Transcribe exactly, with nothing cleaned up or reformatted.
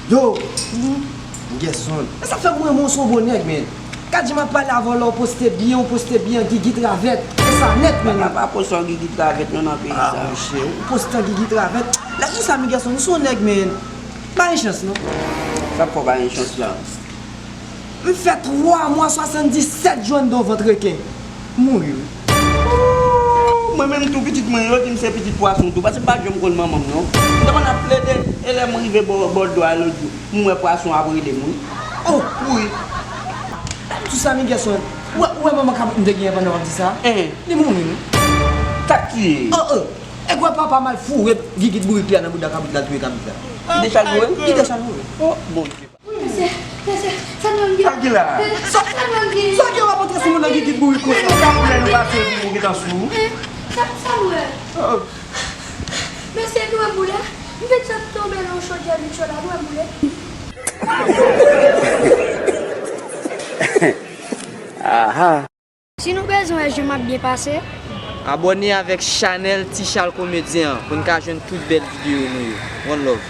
Yo! Gèson. E sa fè m renmen w, se yon bon nèg, men. Gad jan m ap pale avè w la, w poste byen, w poste byen, gigit ravèt. E sa nèt, men. Papa, pa poste yon gigit ravèt, non, nan peyi sa. Ah, monchè, w poste yon gigit ravèt. Lè di sa, men Gèson, ou se yon nèg, men. Ba yon chans, non. Sa k fè w ba yon chans la? M fè twa mwa, swasanndisèt jou anndan yon vant reken. M mouri, wi. Ooh, mwen menm tou, pitit mwen yo di m se pitit pwason tou, paske m pa t janm konn manman m non. M te konn ap plede, e lè m rive bò, bò dlo a lòt jou, m wè pwason ap rele m, wi. Oh, wi. Lè m di sa, men Gèson, ou wè, ou wè manman kabrit m te genyen pandan w ap di sa? Li mouri, wi. Sa k tiye? Oh, oh. E kwè papa m al foure gigit bourik li a nan bouda kabrit la, l touye kabrit la. Li te chal mouri? Li te chal mouri. Oh, Bondye. Mesye, mesye, sa n menm gen? Sa ki la? Sa, sa n menm gen? Sa gen w ap antre sou moun nan gigit bourik konsa? Ou ka koulè nou pase pou ou gentan sou. Eh, sa, sa n wè? Oh. Mesye, nou wè boule? M vin sot tonbe nan chodyè Lucho la, nou wè boule? Aha. Si nou bezwen wè jan m ap byen pase, abòne avèk chanèl T Chal Komedyen an pou n ka jwenn tout bèl videyo nou yo. One love.